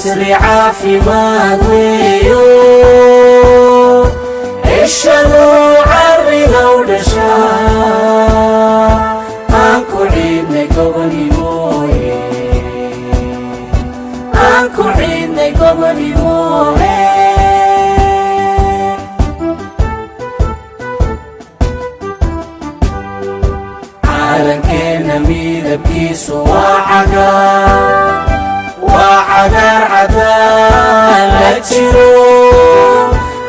Casri caafimaad weeyo, cishadu carrigow dhashaa. Aan ku ciidnay gobonimoye, aan ku ciidnay gobonimoye. Caalankeenna midabkiisu waa cagaar, waa cagaar cadaan la jiro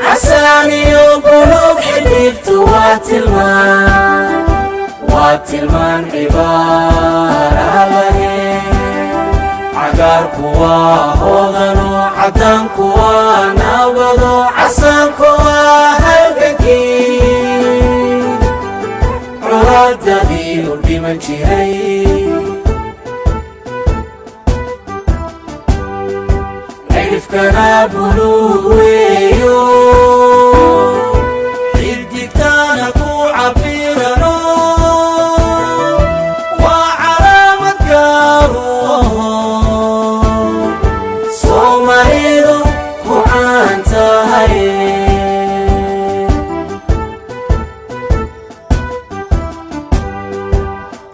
casaan iyo buluug. Xidhiibtu waa tilmaan, waa tilmaan cibaara lahe. Cagaarku waa hoodano, caddaanku waa nabado, casaanku waa halgankii curaadadii u dhiman jiray. Cidhifkana buluug weeyo, xidigtaana ku cabirano, waa calaamad gaaru Soomaalidu ku caan tahay.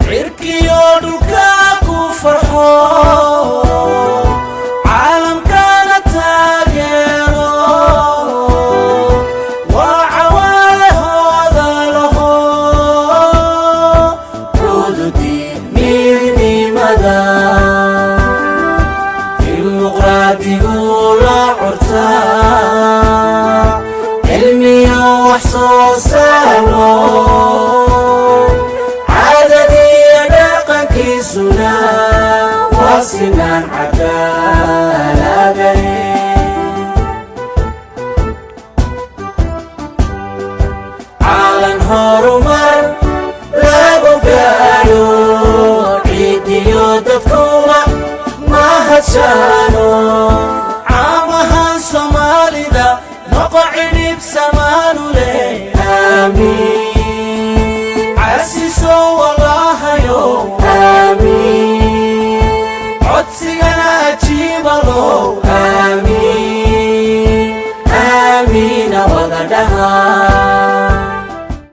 Cirkiyo dhulka ku farxo, caalamkana taageero, waa cawaalehooda laho, cududii midnimada dimuqraadigu la curtaa, cilmiyo wax soo saaro, caadadiyo dhaqankiisuna waa sinaan cadaalade. Caalan horumar lagu gaadho, ciidiyo dadkuba mahadshano. Caamahan Soomaalida noqo cidhib samaanu leh. Aamiin casiso walaahayo, aamiin codsigana ajiibalo, aamiin aamiina wada dhaha.